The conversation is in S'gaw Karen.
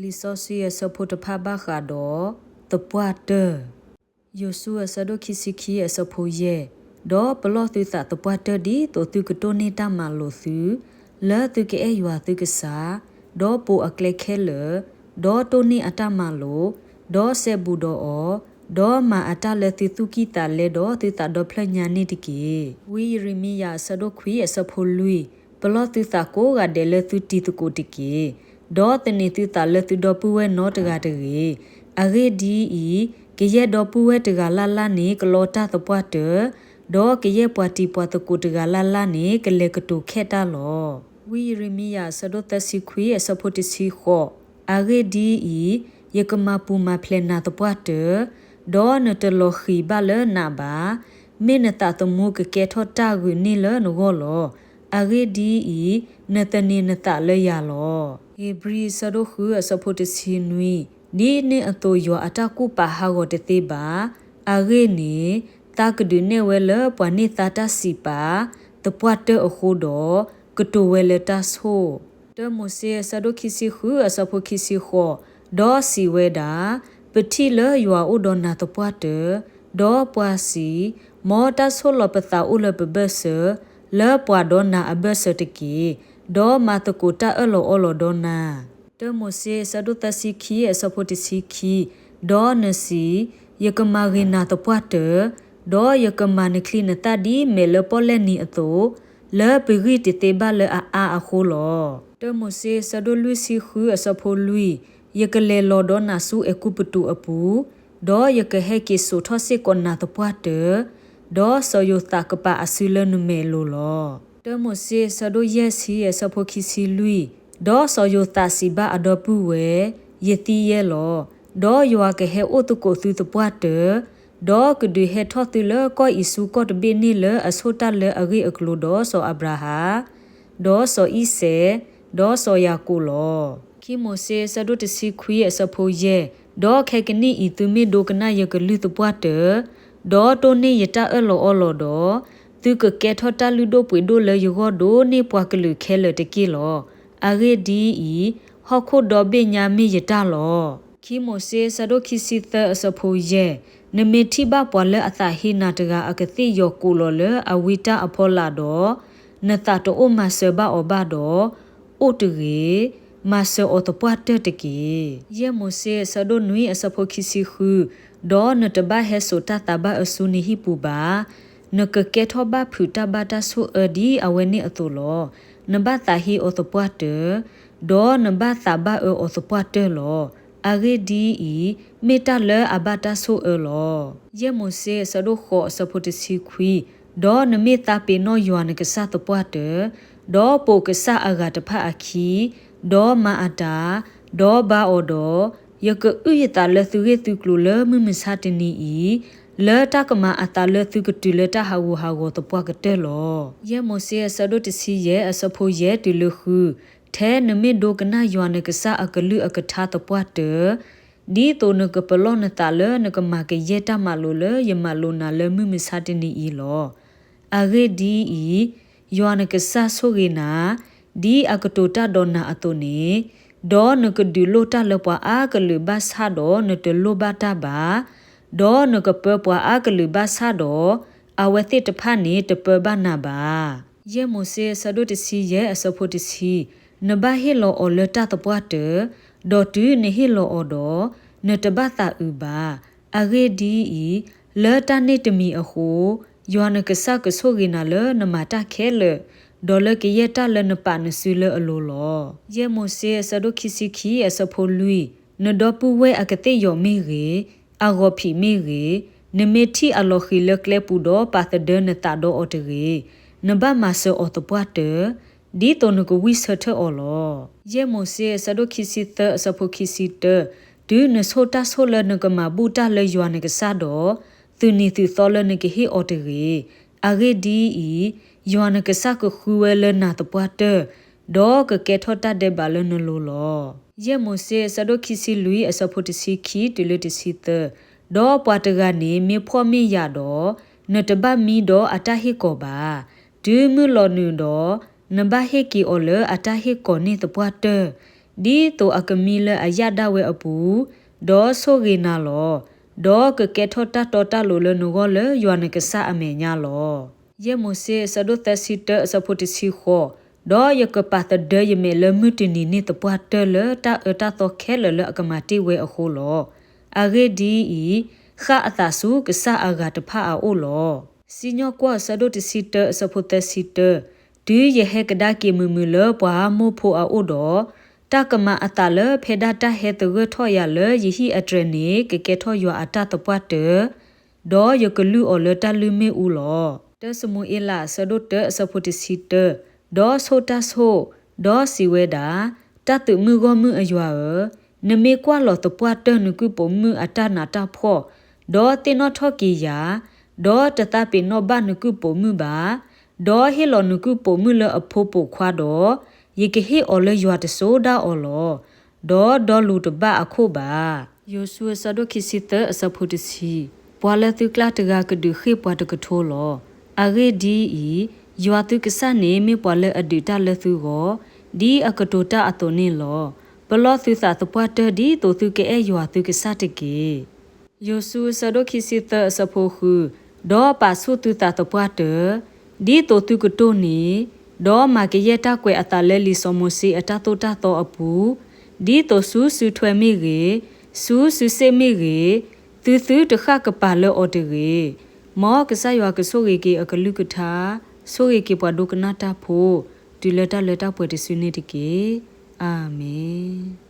လံာ်စီဆှံအဆၢဖိတဖၣ်ဘၣ်ဃးဒီး သပှၢ်တၢၢ်. ယိၤၡူအဆၢဒိၣ်ခံဆံခံအဆၢဖိယဲၢ်, ဒီးပလီၢ်သုသးသပှၢ်တၢၢ်ဒ်သိးသုကတိၢ်န့ၢ်တၢ်မၤလိာ်သု, လၢသုကအဲၣ်ယွၤသုကစၢ်, ဒီးပိာ်အကျဲခဲလၢာ်, ဒီးတိၢ်န့ၢ်အတၢ်မၤလိာ်, ဒီးစဲဘူးဒီးအီၤ, ဒီးမၤအတၢ်လၢသုသူၣ်ကံၢ်သးလဲဒီးသုသးဒီဖျၢၣ်ညါန့ၣ်တက့ၢ်. ဝံယံးရမံယၤအဆၢဒိၣ်ခွံအဆၢဖိလွံၢ်, ပလီၢ်သုသးကိးဂၤဒဲးလၢသုတံၤသကိးတက့ၢ်. ဒီးသန့ၤသုသးလၢသုဒီပုၢ်ဝဲၢ်နီတဂၤတဂ့ၤ. အဂ့ၢ်ဒ်အံၤ, ကယဲၢ်ဒီပုၢ်ဝဲၢ်တဂၤလၢ်လၢ်န့ၣ် ကလီတၢ်သပှၢ်တၢၢ်, ဒီးကယဲၢ်ပှၤတံၤပှၤသကိးတဂၤလၢ်လၢ်န့ၣ် ကလဲၤကတိၤခဲၣ်တၢ်လီၤ. ဝံယံးရမံယၤအဆၢဒိၣ်သၢဆံခွံအဆၢဖိတဆံဃိး, အဂ့ၢ်ဒ်အံၤ, ယကမၤပူၤမၤဖျဲးနၤသပှၢ်တၢၢ်, ဒီးနတလီၤဃံၤဘၣ်လၢနးဘၣ်. မ့ၢ်နသးသမူကကဲထီၣ်တၢ်ဂုာ်န့ၢ်လၢနဂီၢ်လီၤ. အဂ့ၢ်ဒ်အံၤ, နသန့ၤနသးလၢယၤလီၤ. ဧ့ၤဘြံၤအဆၢဒိၣ်ဃုအဆၢဖိတဆံနွံ, ဒ်န့ၣ်အသိးယွၤအတၢ်ကူၣ်ပာ်ဟးဂီၤတသ့ဘၣ်. အဂ့ၢ်န့ၣ်, သးကဒုးနဲၣ်ဝဲလၢပှၤန့ၢ်သါတၢ်စံးပာ် သပှၢ်တၢၢ်အဃိဒီး, ကတိၤဝဲလၢတၢ်ဆိၣ်. တၢမိၤၡ့အဆၢဒိၣ်ခံဆံဃုအဆၢဖိခံဆံဃိး, ဒီးစံးဝဲဒၣ်, ပထံၣ်လၢယွၤအိၣ်ဒီးနၤသပှၢ်တၢၢ်, ဒီးပှၤစံး, မ်တၢ်ဆိၣ်လီၤပသးအိၣ်လၢပဘၢၣ်စၢၤ, လၢပှၤဒီးနၤအဘၢၣ်စၢၤတက့ၢ်, ဒီးမၤသကိးတၢ်အၢၣ်လီၤအီလီၤဒီးနၤ. တၢမိၤၡ့အဆၢဒိၣ်သၢဆံခံအဆၢဖိတဆံခံ, ဒီးနစံး, ယကမၤဂ့ၤနၤသပှၢ်တၢၢ်, ဒီးယကမၤနချံနသၣ်ဒ်မဲးလၢပီၣ်လဲၣ်နံၤအသိး, လၢပဂံၢ်တသ့ဘၣ်လၢအအါအဃိလီၤ. တၢမိၤၡ့အဆၢဒိၣ်လွံၢ်ဆံဃုအဆၢဖိလွံၢ်, ယကလဲၤလီၤဒီးနၤဆူအဲၤကူပတူးအပူၤ, ဒီးယကဟဲက့ၤစိာ်ထီၣ်စ့ၢ်ကီးနၤသပှၢ်တၢၢ်, ဒီးစီၤယိၤသးကပာ်အစုလၢနမဲာ်လိၤလီၤ. တၢမိၤၡ့အဆၢဒိၣ်ယဲၢ်ဆံအဆၢဖိခံဆံလွံၢ်, ဒီးစီၤယိၤသးစံးဘၣ်အဒီပုၢ်ဝဲၢ်, ယသံယဲလီၤ. ဒီးယွၤကဟဲအိၣ်သကိးသုသပှၢ်တၢၢ်, ဒီးကဒုးဟဲထီၣ်သုလၢကီၢ်အံၤဆူကီၢ်တဘ့ၣ်န့ၣ်လၢအဆိၣ်တၢ်လၢအဂ့ၢ်အကျိၤဒီးစီၤအၤဘြၤဟၣ်, ဒီးစီၤအံၤစဲး, ဒီးစီၤယၤကိာ်လီၤ. ခံမိၤၡ့အဆၢဒိၣ်တဆံခွံအဆၢဖိယဲၢ်, ဒီးခဲကနံၣ်အံၤသုမ့ၢ်ဒိကနၣ်ယကလုၢ်သပှၢ်တၢၢ်, ဒီးတိၢ်န့ၢ်ယတၢ်အၢၣ်လီၤအီလီၤဒီး, သုကကဲထီၣ်တၢ်လုၢ်ဒိၣ်ပှ့ၤဒိၣ်လၢယဂီၢ်ဒိၣ်န့ၢ်ပှၤကလုာ်ခဲလၢာ်တက့ၢ်လီၤ. အဂ့ၢ်ဒ်အံၤ, ဟီၣ်ခိၣ်ဒီဘ့ၣ်ညါမ့ၢ်ယတၢ်လီၤ. ခံမိၤၡ့အဆၢဒိၣ်ခံဆံသၢအဆၢဖိယဲၢ်, နမ့ၢ်ထံၣ်ဘၣ်ပှၤလၢအသးဟ့နၤတဂၤအကသ့ၣ်ယီၤကိးလီၤလၢအဝံတၢ်အဖီလာ်ဒီး, နသးတအိၣ်မၤစၢၤဘၣ်အီၤဘၣ်ဒီး, အိၣ်တဂ့ၤ, မၤစၢၤအီၤသပှၢ်တၢၢ်တက့ၢ်. ယဲၢ်မိၤၡ့အဆၢဒိၣ်နွံအဆၢဖိခံဆံဃု, ဒီးနတဘၣ်ဟဲစိာ်တၢ်သးဘၣ်အၢဆူနဟံၣ်ပူၤဘၣ်. နကကဲထီၣ်ဘၣ်ဖုးတၢ်ဘၣ်တၢ်ဆိၣ်အၢဒ်အဝဲန့ၣ်အသိးလီၤ. နဘၣ်သးဟ့အီၤသပှၢ်တၢၢ်, ဒီးနဘၣ်သးဘၣ်အၢအီၤသပှၢ်တၢၢ်လီၤ. အဂ့ၢ်ဒ်အံၤ, မ့ၢ်တၢ်လၢအဘၣ်တၢ်ဆိၣ်အၢလီၤ. ယဲၢ်မိၤၡ့အဆၢဒိၣ်ဃိးအဆၢဖိတဆံခွံ, ဒီးနမ့ၢ်သးပ့ၤနီၣ်ယွၤနကစၢ်သပှၢ်တၢၢ်, ဒီးပိာ်ကစၢ်အဂၤတဖၣ်အခံ, ဒီးမၤအတၢ်, ဒီးဘါအီၤဒီး, ယကအုၣ်ယသးလၢသုဂ့ၢ်သုကျိၤလၢမုၢ်မဆါတနံၤအံၤ, လၢတၢ်ကမၤအသးလၢသုကတုၤလၢတၢ်ဟးဂူာ်ဟးဂီၤသပှၢ်ကတၢၢ်လီၤ. ယဲၢ်မိၤၡ့အဆၢဒိၣ်တဆံယဲၢ်အဆၢဖိယဲၢ်တုၤလၢဃု, ထဲနမ့ၢ်ဒိကနၣ်ယွၤနကစၢ်အကလုၢ်အကထါသပှၢ်တၢၢ်, ဒ်သိးနကပလီၢ်နသးလၢနကမၤကယဲၢ်တၢ်မၤလိာ်လၢယမၤလိာ်နၤလၢမုၢ်မဆါတနံၤအံၤလီၤ. အဂ့ၢ်ဒ်အံၤ, ယွၤနကစၢ်ဆိၣ်ဂ့ၤနၤ, ဒ်အကတိၤတၢ်ဒီးနၤအသိးန့ၣ်, ဒီးနကဒုးလိၢ်တၢ်လၢပှၤအါကလုာ်ဘၣ်ဆၣ်ဒီးနတလိၢ်ဘၣ်တၢ်ဘၣ်, ဒီးနကပၢပှၤအါကလုာ်ဘၣ်ဆၣ်ဒီး, အဝဲသ့ၣ်တဖၣ်န့ၣ်တပၢဘၣ်နၤဘၣ်. ယဲၢ်မိၤၡ့အဆၢဒိၣ်တဆံယဲၢ်အဆၢဖိတဆံ, နဘၣ်ဟ့ၣ်လီၤအီၤလၢတၢ်သပှၢ်တၢၢ်, ဒီးတုၤနဟ့ၣ်လီၤအီၤဒီး, နတဘၣ်သးအုးဘၣ်. အဂ့ၢ်ဒ်အံၤ, လၢတၢ်န့ၣ်တမံၤအဃိ, ယွၤနကစၢ်ကဆိၣ်ဂ့ၤနၤလၢနမၤတၢ်ခဲလၢာ်, ဒီးလၢကယဲၢ်တၢ်လၢနပာ်နစုလၢအလိၤလီၤ. ယဲၢ်မိၤၡ့အဆၢဒိၣ်ခံဆံခံအဆၢဖိလွံၢ်, နဒီပုၢ်ဝဲၢ်အကသ့ၣ်ယီၤမ့ၢ်ဂ့ၤ, အဂီၤဖံးမ့ၢ်ဂ့ၤ, နမ့ၢ်ထံၣ်အလီၤဃံၤလၢကျဲပူၤဒီးပာ်သဒၢနသးဒီးအီၤတဂ့ၤ, နဘၣ်မၤစၢၤအီၤသပှၢ်တၢၢ်, ဒ်သိးနကဝံဆၢထၢၣ်အီၤလီၤ. ယဲၢ်မိၤၡ့အဆၢဒိၣ်ခံဆံသၢအဆၢဖိခံဆံတၢ, တုၤနဆိၣ်တၢ်ဆိၣ်လၢနကမၤဘူၣ်တၢ်လၢယွၤနကစၢ်ဒီး, သုးနံၤသုးသီလၢနကဟ့ၣ်အီၤတဂ့ၤ. အဂ့ၢ်ဒ်အံၤ, ယွၤနကစၢ်ကဃုဝဲလၢနၤသပှၢ်တၢၢ်, ဒီးကကဲထီၣ်တၢ်ဒဲးဘးလၢနလိၤလီၤ. ယဲၢ်မိၤၡ့အဆၢဒိၣ်ခံဆံလွံၢ်အဆၢဖိတဆံခံတုၤလၢတဆံသၢ, ဒီးပှၤတဂၤန့ၣ်မ့ၢ်ဖှီၣ်မ့ၢ်ယာ်ဒီး, နတဘၣ်မံဒီးအတၢ်ဟ့ၣ်ကီၤဘၣ်. တုၤမုၢ်လီၤနုာ်ဒီး, နဘၣ်ဟ့ၣ်က့ၤအီၤလၢအတၢ်ဟ့ၣ်ကီၤန့ၣ်သပှၢ်တၢၢ်, ဒ်သိးအကမံလၢအယၣ်ဒၣ်ဝဲအပူၤ, ဒီးဆိၣ်ဂ့ၤနၤလီၤ. ဒီးကကဲထီၣ်တၢ်တီတၢ်လိၤလၢနဂီၢ်လၢယွၤနကစၢ်အမဲာ်ညါလီၤ. ယဲၢ်မိၤၡ့အဆၢဒိၣ်သၢဆံတၢအဆၢဖိတဆံဃိး, ဒီးယကပာ်သဒၢယမဲာ်လၢမုၢ်တနံၤန့ၣ်သပှၢ်တၢၢ်လၢတၢ်အၢတၢ်သီခဲလၢာ်လၢအကမၤတ့ၢ်ဝဲအဃိလီၤ. အဂ့ၢ်ဒ်အံၤ, ဃၣ်အသးဆူကစၢ်အဂၤတဖၣ်အအိၣ်လီၤ. စံၣ်ညီၣ်ကွီၢ်အဆၢဒိၣ်တဆံတၢအဆၢဖိသၢဆံတၢ, တုၤယဟဲကဒါက့ၤမုာ်မုာ်လၢပှၤမိၢ်ဖိအအိၣ်ဒီး, တၢ်ကမၤအသးလၢဖဲဒၣ်တၢ်ဟဲသဂၢၢ်ထီၣ်ယၤလၢယဟံၣ်အတြဲၤန့ၣ် ကကဲထီၣ်ယွၤအတၢ်သပှၢ်တၢၢ်, ဒီးယကလုၢ်အီၤလၢတၢ်လုၢ်မ့ၣ်အူလီၤ. တၢစမူၤအ့လးအဆၢဒိၣ်တၢအဆၢဖိတဆံတၢ, ဒီးဆိၣ်တၢ်ဆိၣ်, ဒီးစံးဝဲဒၣ်, တၢ်သုးမုၢ်ဂီၢ်မုၢ်အယွၤဧၢ, နမ့ၢ်ကွၢ်လီၤသပှၢ်တၢၢ်နကုၢ်ပိာ်မုၣ်အတၢ်နးတၢ်ဖှီၣ်, ဒီးသ့ၣ်နီၣ်ထီၣ်က့ၤယၤ, ဒီးတသးပ့ၤနီၣ်ဘၣ်နကုၢ်ပိာ်မုၣ်ဘၣ်, ဒီးဟ့ၣ်လီၤနကုၢ်ပိာ်မုၣ်လၢအဖိပိာ်ခွါဒီး, ယကဟ့ၣ်အီၤလၢယွၤတစိၤဒၣ်အီၤလီၤ. ဒီးဒီလူၤတဘၣ်အခိၣ်ဘၣ်. ယိၤၡူအဆၢဒိၣ်ခံဆံသၢအဆၢဖိတဆံ, ပှၤလၢသုကျါတဂၤကဒုးဃ့ၢ်ပှၤတကထိလီၤ. အဂ့ၢ်ဒ်အံၤ, ယွၤသုကစၢ်န့ၣ်မ့ၢ်ပှၤလၢအဒုးတၢ်လၢသုဂီၢ်, ဒ်အကတိၤတၢ်အသိးန့ၣ်လီၤ. ပလီၢ်သုသးသပှၢ်တၢၢ်ဒ်သိးသုကအဲၣ်ယွၤသုကစၢ်တက့ၢ်. ယိၤၡူအဆၢဒိၣ်ခံဆံသၢအဆၢဖိဃု, ဒီးပာ်ဆူၣ်သုသးသပှၢ်တၢၢ်, ဒ်သိးသုကတိၢ်န့ၣ်, ဒီးမၤကယဲၢ်တၢ်ကွဲးအသးလၢလံာ်စီၤမိၤၡ့အတၢ်သိၣ်တၢ်သီအပူၤ, ဒ်သိးဆူစုထွဲမ့ၢ်ဂ့ၤ, ဆူစုစ့ၣ်မ့ၢ်ဂ့ၤ, သုသုတဃၣ်ကပၤလၢအီၤတဂ့ၤ. မ်ကစၢ်ယွၤကဆိၣ်ဂ့ၤက့ၤအကလုၢ်ကထါ, ဆိၣ်ဂ့ၤက့ၤပှၤဒိကနၣ်တၢ်ဖိ, တုၤလၢတၢ်လၢတၢ်ပှဲၤတစုန့ၣ်တက့ၢ်. အၤမ့ၣ်.